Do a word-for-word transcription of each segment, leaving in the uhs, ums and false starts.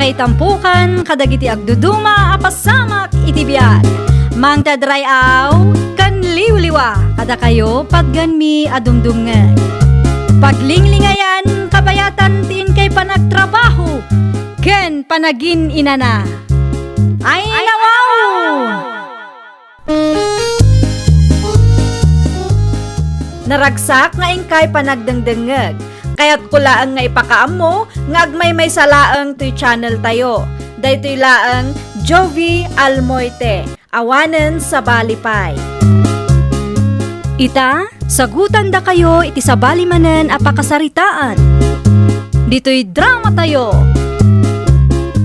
Ay tampukan kadagiti agduduma a pasamak iti biag. Mangted ray-aw ken liwliwa kadakayo patgenmi a dumdumngeg. Paglinglingayan, kabayatan ti inkay panagtrabaho ken panagin-inana. Ay, nawaw! Naragsak nga inkay panagdengdengngeg. Kayatko laeng nga ipakaammo nga agmaymaysa laeng toy channel tayo. Daytoy laeng Jovi Almoite, awanen sabali pay. Ita, sagutandakayo iti sabali manen a pakasaritaan. Ditoy drama tayo.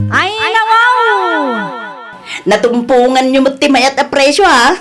Ay, nawaw! Natumponganyo met ti mayat a presyo, ha?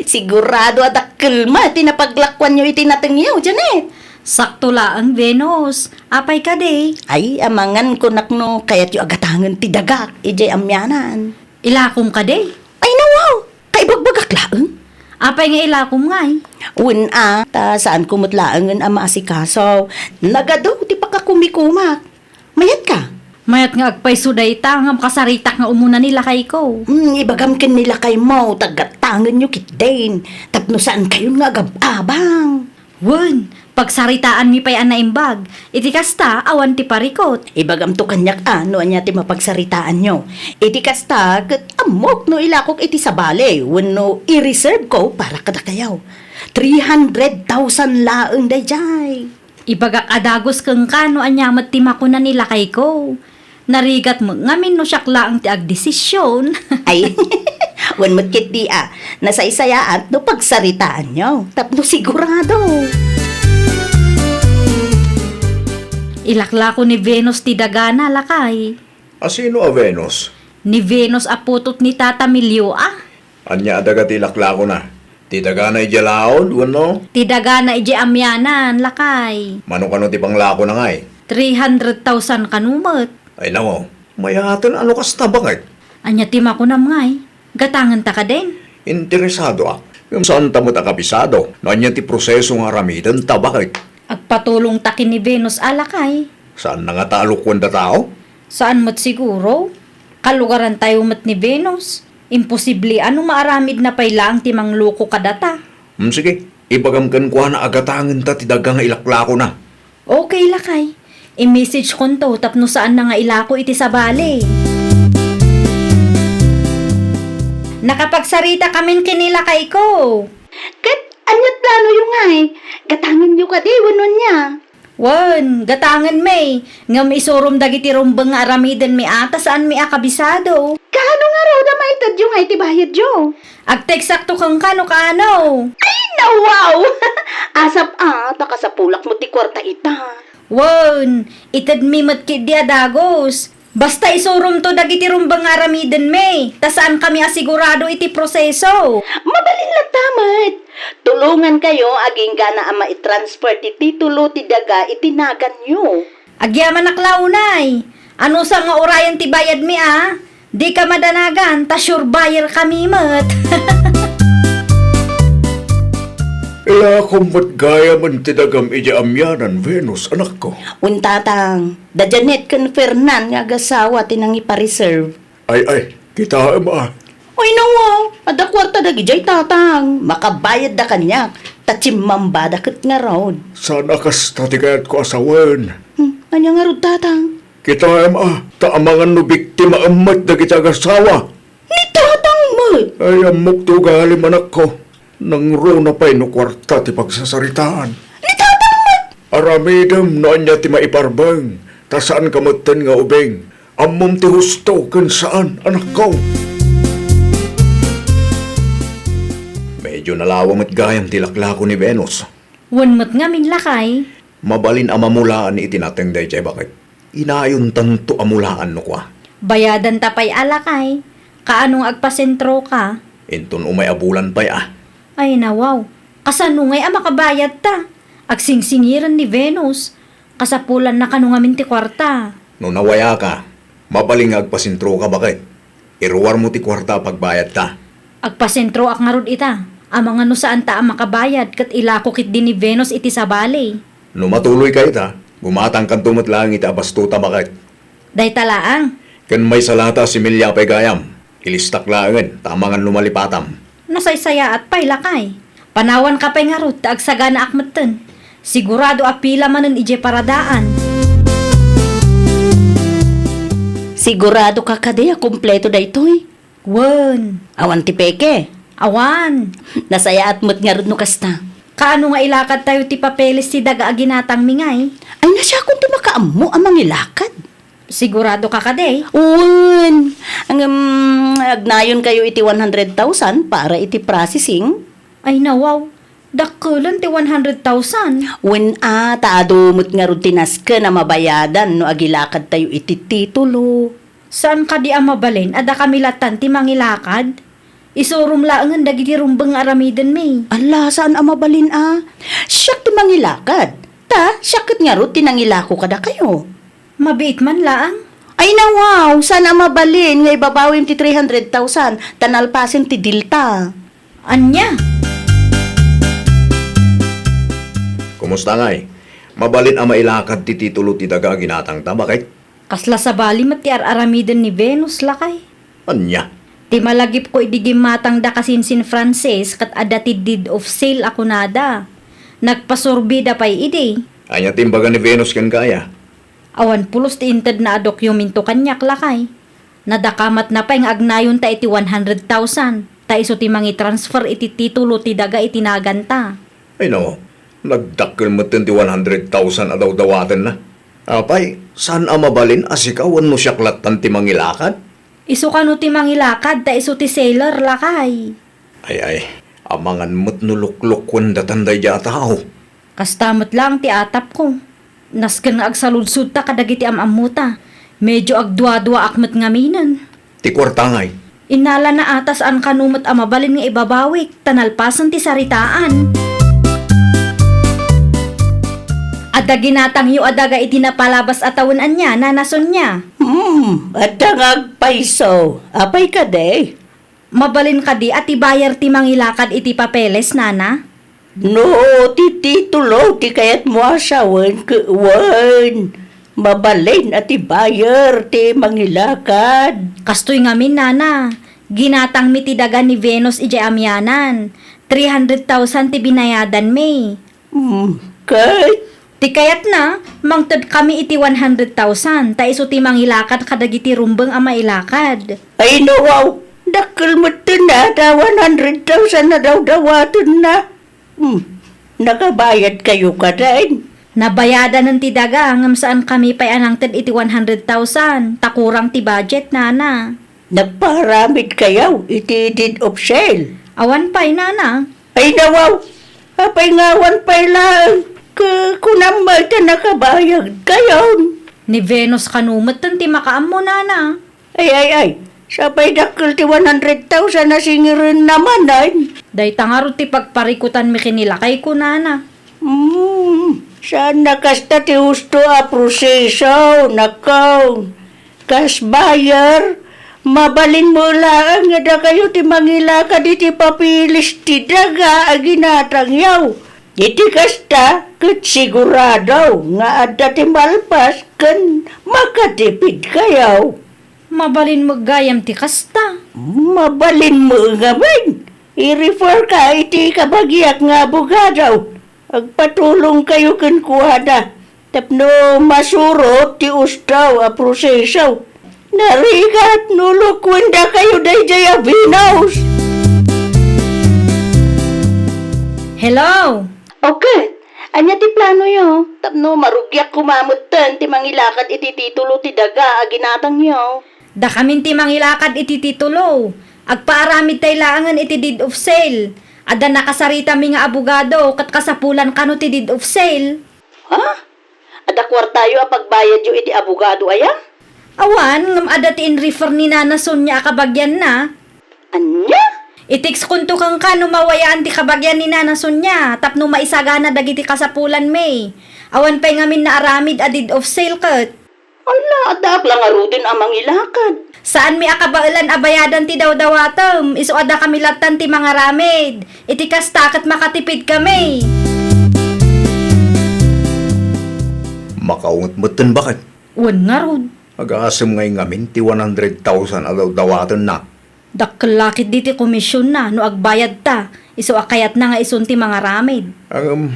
Sigurado a dakkel met ti napaglakuanyo iti natengyo, Janet. Sakto laeng, Venus. Apay kadi? Ay, amangan kunak no kayatyo a gatangen ti dagak, idiay amianan. Ilakom kadi? Ay, nawaw! Kaibagbagak laeng. Apay nga ilakom ngay? Wen a, ta saanko met laengen a maasikaso. Nagadu ti pakakumikumak. Mayat ka? Mayat nga agpayso dayta nga makasaritak nga umuna ni lakayko. Hmm, ibagam ken ni lakaymo, ta gatangenyo ketdin, tapno saan kayon nga agab-abang. Wen, pagsaritaanmi pay a naimbag. Iti kasta, awan ti parikut. Ibagamto kaniak a no ania ti mapagsaritaanyo. Iti kasta, ket ammok no ilakok iti sabali wenno i-reserve ko para kadakayo. Three hundred thousand laeng daydiay. Ibagak a dagus kenka no ania met ti makuna ni lakayko. Narigat met ngamin no siak laeng ti agdesisyon. Ay, wen met ketdi a, nasaysayaat no pagsaritaanyo, tapno sigurado. Ilaklako ni Venus ti dagana, lakay. A sino a Venus? Ni Venus a putot ni Tata Milio a. Ania a daga ti ilaklakona? Ti dagana idiay laod, wenno? Ti dagana idiay amianan, lakay. Mano kano ti panglakona ngay? Three hundred thousand kano met. Ay, nawaw. Mayaten a no kasta, baket. Ania ti makunam ngay? Gatangenta kadin? Interesadoak. Ngem saanta met a kabisado no ania ti proseso nga aramidenta, baket. Agpatulongta ken ni Venus a, lakay. Saanna ngata a lokoenda tao? Saan met siguro. Kalugarantayo met ni Venus. Imposible a no maaramidna pay laeng ti mangloko kadata. Hmm, sige. Ibagam kenkuana a gatangenta ti daga nga ilaklakona. Okay, lakay. I-message konto tapno saanna nga ilako iti sabali. Nakapagsaritakammin ken ni lakayko. Ket ania planoyo ngay? Gatangenyo kadi wenno ania? Wen, gatangenmi, ngem isurom dagiti rumbeng nga aramidenmi a ta saanmi a kabisado. Kaano ngarud a maitedyo nga iti bayadyo? Agteksakto kenka no kaano. Ay, nawaw! Asap a, ta kasapulak met ti kuarta ita. Wen, itedmi met ketdi a dagus. Basta isuromto dagiti rumbeng nga aramidenmi, ta saankami a sigurado iti proseso. Mabalin latta met. Tulongankayo agingga a maitransfer ti titulo ti daga iti naganyo. Agyamanak la unay. Anusam nga urayen ti bayadmi a? Dika madanagan, ta sure buyer kami met. Ilakom met gayamen ti dagam idiay amianan, Venus, anakko. Wen, Tatang. Da Janet ken Fernan nga agasawa ti nangipareserve. Ay, ay, kitaem a. Ay, nawaw, adda kuarta dagidiay, Tatang. Makabayadda kaniak, ta chimmambada ket ngarud. Saan a kasta ti kayatko a sawen? Hmm, ania ngarud, Tatang? Kitaem a, ta amangan no biktimaem met dagiti agasawa. Ni Tatang met! Ay, ammok ti ugalim, anakko. Nangruna pay no kuarta ti pagsasaritaan. Ni Tatang met! Aramidem no ania ti maiparbeng, ta saanka metten nga ubing. Ammom ti husto ken saan, anakko. Medyo nalawa met gayam ti laklako ni Venus. Wen met ngamin, lakay. Mabalin a mamulaan iti nateng daydiay, baket. Inayontanto a mulaan no kua. Bayadanta pay a, lakay. Kaano nga agpasentroka? Inton umay a bulan pay a. Ay, nawaw. Kasano ngay a makabayadta? Agsingsingiren ni Venus. Kasapulanna kano ngamin ti kuarta. No nawayaka, mabalin nga agpasentroka, baket. Iruarmo ti kuarta a pagbayadta. Agpasentroak ngarud ita. Amangan no saanta a makabayad ket ilako ketdi ni Venus iti sabali. No matuloyka ita, gumatangkanto met laeng iti abastota, baket. Dayta laeng, Ken maysa la ta a similya pay gayam. Ilistak laengen ta amangan no malipatam. Nasaysayaat pay, lakay. Panawanka pay ngarud ta agsaganaak metten. Sigurado a pila manen idiay paradaan. Siguradoka kadi a kompleto daytoy? Wen. Awan ti peke? Awan. Nasayaat met ngarud no kasta. Kaano nga ilakadtayo ti papeles ti daga a ginatangmi ngay? Ay, na siakon ti makaammo a mangilakad. Siguradoka kadi? Wen. Ngem, agnayonkayo iti one hundred thousand para iti processing. Ay, nawaw. Dakkelen ti one hundred thousand. Wen a, ta adu met ngarud ti nasken a mabayadan no agilakadtayo iti titulo. Saan kadi a mabalin a dakami lattan ti mangilakad? Isurom laengen dagiti rumbeng nga aramidenmi. Alla, saan a mabalin a. Siak ti mangilakad. Ta, siak ket ngarud ti nangilako kadakayo. Mabiit man laeng. Ay, nawaw, saan a mabalin nga ibabawim ti three hundred thousand, ta nalpasen ti dilta. Ania? Kumusta ngay? Mabalin a mailakad ti titulo ti daga a ginatangta, baket? Kasla sabali met ti ar-aramiden ni Venus, lakay. Ania? Ti malagipko idi gimmatangda kasinsin Francis ket adda ti deed of sale a kunada. Nagpasurbida pay idi. Ania ti imbaga ni Venus kenka aya? Awan pulos ti intedna a dokumento kaniak, lakay. Nadakamatna pay nga agnayonta iti one hundred thousand, ta isu ti mangitransfer iti titulo ti daga iti naganta. Ay no, nagdakkel metten ti one hundred thousand a dawdawatenna. Apay, saan a mabalin a sika wenno siak lattan ti mangilakad? Isu kano ti mangilakad ta isu ti seller, lakay. Ay, ay, amangan met no luklukuen datan daydiay a tao. Kasta met laeng ti atapko. Nasken nga agsaludsodta kadagiti am-ammota. Medio agduaduaak met ngaminen. Ti kuarta ngay? Innalana a ta saan kano met a mabalin nga ibabawik, ta nalpasen ti saritaan. Adda ginatangyo a daga iti napalabas a tawen ania, Nana Sonia? Hmm, adda nga agpayso. Apay kadi? Mabalin kadi a ti buyer ti mangilakad iti papeles, Nana? No ti titulo ti kayatmo a sawen, ket wen, mabalin a ti buyer ti mangilakad. Kastoy ngamin, Nana. Ginatangmi ti daga ni Venus idiay amianan. Three hundred thousand ti binayadanmi. Hmm, ket? Ti kayatna, mangtedkami iti one hundred thousand, ta isu ti mangilakad kadagiti rumbeng a mailakad. Ay, nawaw! Dakkel metten a ta one hundred thousand a dawdawatenna. Hmm, nakabayadkayo kadi? Nabayadanen ti daga, ngem saankami pay a nangted iti one hundred thousand, ta kurang ti budget, Nana. Nagpaaramidkayo iti deed of sale? Awan pay, Nana. Ay, nawaw! Apay nga awan pay laeng? Ku-, kunam met ta nakabayadkayon. Ni Venus kano metten ti makaammo, Nana. Ay, ay, ay. Sapay dakkel ti one hundred thousand a singirenna manen. Dayta ngarud ti pagparikutanmi ken ni lakayko, Nana. Hmm, saan a kasta ti husto a proseso, nako. Kas buyer, mabalinmo laeng nga dakayo ti mangilakad iti papeles ti daga a ginatangyo. Iti kasta, ket sigurado nga adda ti malpas ken makatipidkayo. Mabalin met gayam ti kasta. Mabalin met ngamin. I-refer ka iti kabagiak nga abogado. Agpatulongkayo kenkuana tapno masurot ti husto a proseso. Narigat no lukuendakayo daydiay a Venus. Hello? Okay. Ania ti planoyo? Tapno marugiak koma metten ti mangilakad iti titulo ti daga a ginatangyo. Dakamin ti mangilakad iti titulo. Agpaaramidtay laengen iti deed of sale. Adda nakasaritami nga abogado ket kasapulan kano ti deed of sale. Ha? Adda kuartayo a pagbayadyo iti abogado aya? Awan, ngem adda ti in-refer ni Nana Sonia a kabagianna. Ania? I-textkonto kenka no mawayaan ti kabagian ni Nana Sonia tapno maisagana dagiti kasapulanmi. Awan pay ngamin naaramid a deed of sale ket. Ala, addaak la ngaruden a mangilakad. Saanmi a kabaelan a bayadan ti dawdawatem, isu a dakami lattan ti mangaramid. Iti kasta ket makatipidkami. Makaunget metten, baket. Wen ngarud. Agasem ngay ngamin ti one hundred thousand a dawdawatenna. Dakkel la ketdi ti komisionna no agbayadta, isu a kayatna nga isun ti mangaramid. Ngem,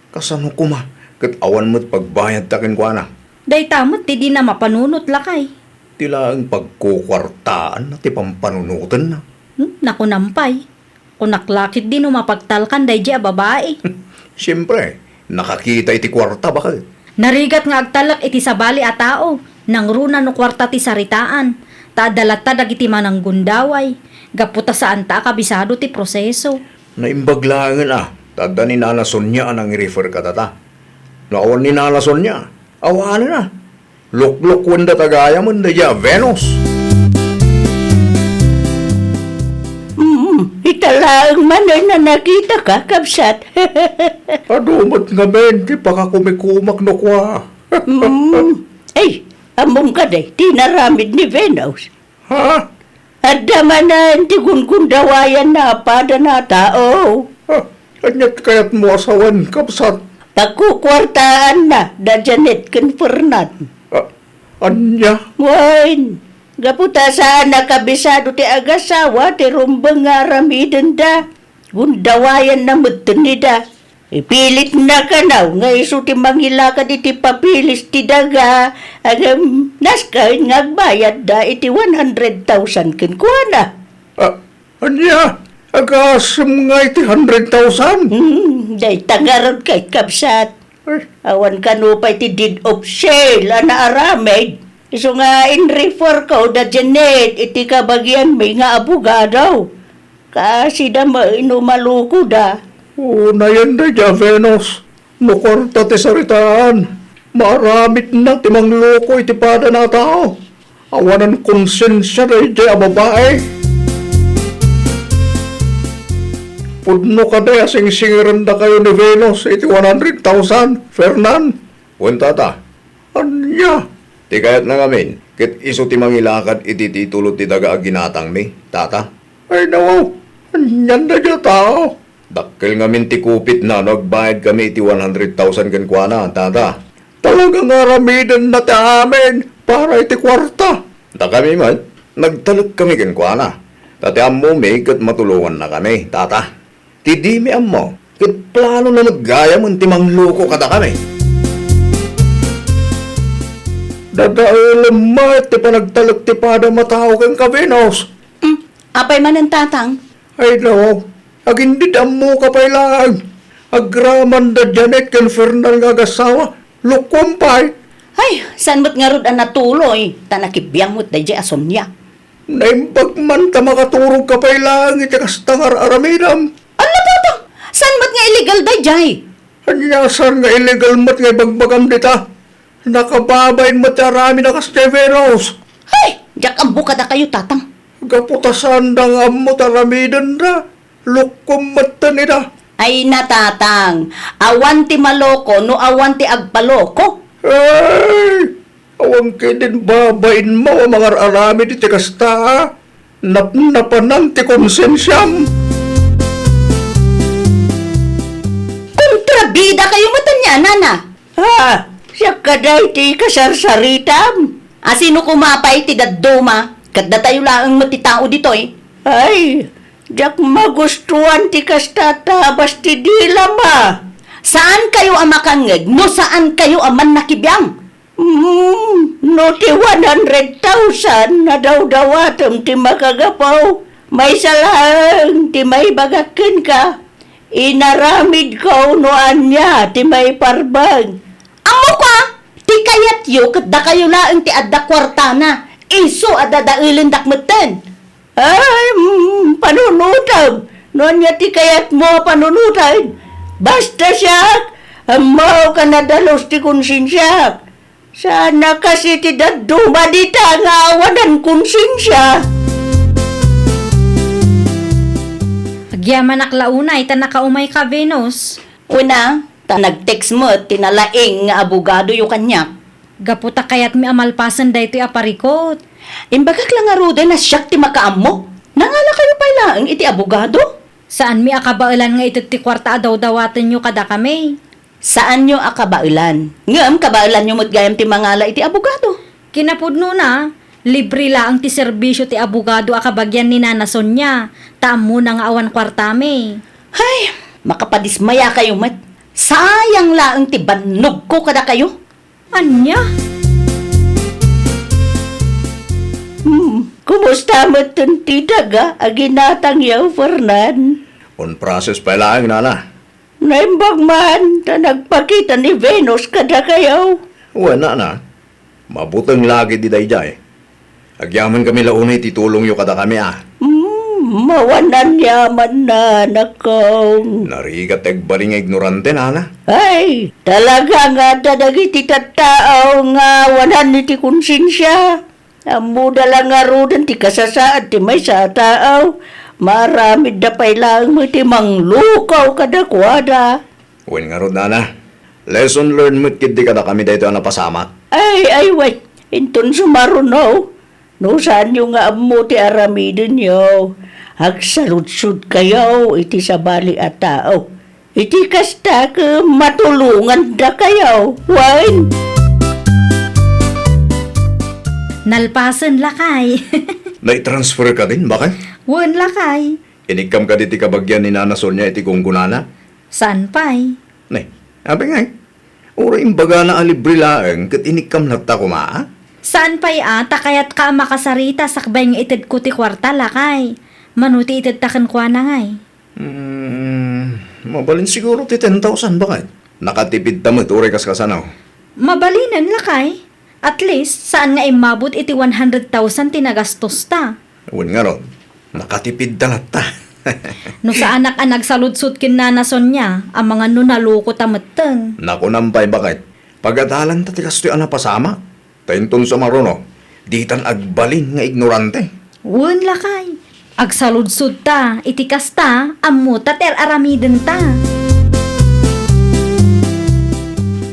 kasano koma ket awan met pagbayadta kenkuana? Dayta met ti dina mapanunot, lakay. Ti laeng pagkukuartaanna ti pampanunotenna. Hmm, nakunam pay. Kunak la ketdi no mapagtalkan daydiay a babai. Siempre, nakakita iti kuarta, baket. Narigat nga agtalek iti sabali a tao, nangruna no kuarta ti saritaan, ta adda latta dagiti mananggundaway, gapu ta saanta a kabisado ti proseso. Naimbag laengen a, ta adda ni Nana Sonia a nangirefer kadata. No awan ni Nana Sonia, awanen a. Luklukuenda ta gayamen daydiay a Venus. Mm, ita laeng manen a nakitaka, kabsat. Adu met ngamin ti pakakumikumak no kua. Mm. Ay, ammom kadi ti inaramid ni Venus? Ha? Adda manen ti gungundawayanna a padana a tao. Ah, ania ti kayatmo a sawen, kabsat? Pagkukuartaanna da Janet ken Fernan. Ah, ania? Wen, gapu ta saan a kabisado ti agasawa ti rumbeng nga aramidenda. Gundawayanna metten ida. Ipilitna kano nga isu ti mangilakad iti papeles ti daga, ngem nasken nga agbayadda iti one hundred thousand kenkuana. Ah, ania? Agasem nga iti hundred thousand? Hmm, dayta ngarud kay kabsat. Ay. Awan kano pay ti deed of sale a naaramid. Isu nga in-refer ko da Janet iti kabagianmi nga abogado. Kaasida met no malukoda. Unayen daydiay a Venus, no kuarta ti saritaan, maaramidna ti mangloko iti padana a tao. Awanan konsensia daydiay a babai. Pudno kadi a singsingerendakayo ni Venus iti one hundred thousand, Fernan? Wen, tata. Ania? Ti kayatna ngamin, ket isu ti mangilakad iti titulo ti daga a ginatangmi, tata. Ay, nawaw, anian daydiay a tao? Dakkel ngamin ti kupitna no agbayadkami iti one hundred thousand kenkuana, tata. Talaga nga aramidenna ti amin para iti kuarta. Dakami met, nagtalekkami kenkuana. Ta ti ammomi ket matulongannakami, tata. Ti dimi ammo, ket planona met gayamen ti mangloko kadakami. Dadaelem met ti panagtalek ti padam a tao kenka, Venus. Hmm, apay manen, tatang? Ay, nawaw, agindid ammoka pay laeng. Agraman da Janet ken Fernan nga agasawa, lokoam pay. Ay, saan met ngarud a natuloy, ta nakibiang met daydiay a Sonia. Naimbag man ta makaturogka pay laeng iti kasta nga ar-aramidem. Ala, tatang, saan met nga illegal daydiay? Ania saan nga illegal met nga ibagbagam dita? Nakababain met ti aramid a kasdiay, Venus. Ay, diak ammo kadakayo, tatang. Gapu ta saanda nga ammo ti aramidenda, lokoam metten ida. Ay na, tatang, awan ti maloko no awan ti agpaloko. Ay, awan ketdin babainmo a mangar-aramid iti kasta, a? Napnapanan ti konsensiam. Kontrabida kayo met ania, nana? Ah, siak kadi ti kasarsaritam. A, sino koma pay ti dadduma? Ket datayo laeng met ti tao ditoy. Ay, diak magustuan ti kasta a tabas ti dilam, a. Saan kayo a makangngeg no saan kayo a mannakibiang? Mm, no ti one hundred thousand a dawdawatem ti makagapu, maysa laeng ti maibagak kenka. Inaramidko no ania ti maiparbeng. Ammok a, ti kayatyo ket dakayo laeng ti adda kuartana, isu a dadaelendak metten. Ay, mm, panunotem. No ania ti kayatmo a panunoten? Basta siak, ammok a nadalus ti konsensiak. Saan a kas iti dadduma dita nga awanan konsensia. Agyamanak la unay ta nakaumayka, Venus. Kuna, ta nag-text met ti nalaing nga abogadoyo kaniak. Gapu ta kayatmi a malpasen daytoy a parikut. Imbagak la ngaruden a siak ti makaammo. Nangala kayo pay laeng iti abogado? Saanmi a kabaelan nga ited ti kuarta a dawdawatenyo kadakami. Saanyo a kabaelan. Ngem kabaelanyo met gayam ti mangala iti abogado. Kinapudnona, libre laeng ti serbisio ti abogado a kabagian ni Nana Sonia, ta ammona nga awan kuartami. Hay, makapadismayakayo met. Sayang laeng ti bannogko kadakayo. Ania? Hmm, kumusta met ti daga a ginatangyo, Fernan? On process pay laeng, Nana. Naimbag man ta nagpakita ni Venus kadakayo. Wen, Nana. Mabuteng la ketdi daydiay. Agyamankami la unay ti tulongyo kadakami a. Hmm, mawan aniamanna, anakko. Narigat ti agbalin nga ignorante, Nana. Ay, talaga nga adda dagiti tattao nga awanan iti konsensia. Ammoda la ngaruden ti kasasaad ti maysa a tao. Maaramidda pay laeng met ti manglukaw kadakuada. Wen ngarud, Nana. Lesson learned met ketdi kadakami daytoy a napasamak. Ay, ay, wen. Inton sumaruno, no saanyo nga ammo ti aramidenyo, agsaludsodkayo iti sabali a tao. Iti kasta ket matulongandakayo. Wen. Nalpasen, lakay. Naitransfer ka din, bakay? Wen, lakay. Inikkam kadi ti kabagian ni Nana Sonia iti gunggonana? Saan pay? Ne, apay ngay? Uray imbagana a libre laeng ket inikkam latta koma, a? Saan pay a, ta kayatka a makasarita sakbay nga itedko ti kuarta, lakay. Mano ti itedta kenkuana ngay? Mm, mabalin siguro ti ten thousand, bakay? Nakatipidta met uray kaskasano. Mabalinen, lakay. At least, saan nga immabot iti one hundred thousand ti nagastosta. Wen ngarud, nakatipidta latta. No saanak a nagsaludsod ken Nana Sonia, amangan no nalukota metten. Nakunam pay, bakay. Pagadalanta ti kastoy a napasamak. Ta inton sumaruno, ditan agbalin nga ignorante. Wen, lakay. Agsaludsodta iti kasta, ammota ti ar-aramidenta.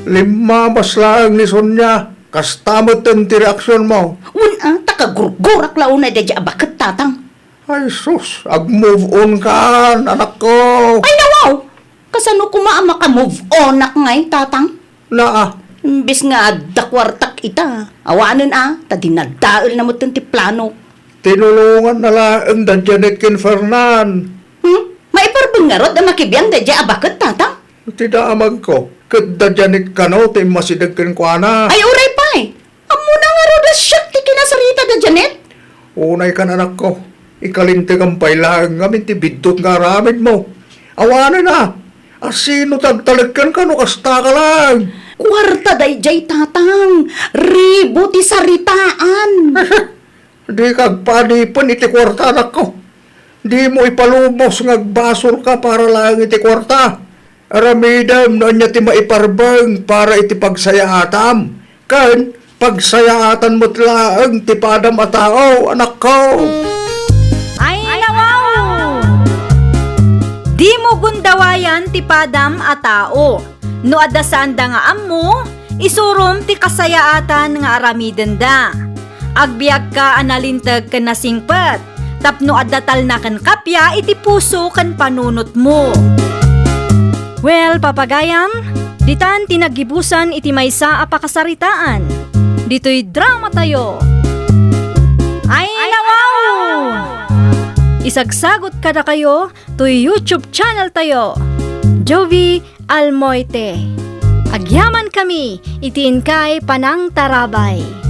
Limmabas laeng ni Sonia, kasta metten ti reaksionmo. Wen a, ta kagurgurak la unay daydiay a baket, tatang. Ay sus, ag-move on kan, anakko. Ay, nawaw! Kasano koma a maka-move onak ngay, tatang? Naa. Imbes nga adda kuartak ita, awanen a, ta dinadaelna metten ti planok. Tinulonganna laeng da Janet ken Fernan. Hmm? Maiparbeng ngarud a makibiang daydiay a baket, tatang? Ti damagko, ket da Janet kano ti immasideg kenkuana. Ay, uray pay! Ammona ngarud a siak ti kinasarita da Janet? Unay kan, anakko, ikalintegam pay laeng ngamin ti biddut nga aramidmo. Awanen a, asino ti agtalek kenka no kasta ka laeng? Kuarta daydiay, tatang, ribu ti saritaan. Dika agpadipen iti kuarta, anakko. Dimo ipalubos nga agbasolka para laeng iti kuarta. Aramidem no ania ti maiparbeng para iti pagsayaatam, ken pagsayaatan met laeng ti padam a tao, anakko. Ay, nawaw! Dimo gundawayan ti padam a tao. No adda saanda nga ammo, isurom ti kasayaatan nga aramidenda. Agbiagka a nalinteg ken nasingpet, tapno adda talna ken kappia iti puso ken panunotmo. Well, papagayam, ditan ti naggibusan iti maysa a pakasaritaan. Ditoy dramatayo. Ay, nawaw! Isagsagot kadakayo toy YouTube channel tayo, Jovie Almoite. Agyamankami iti inkay panangtarabay.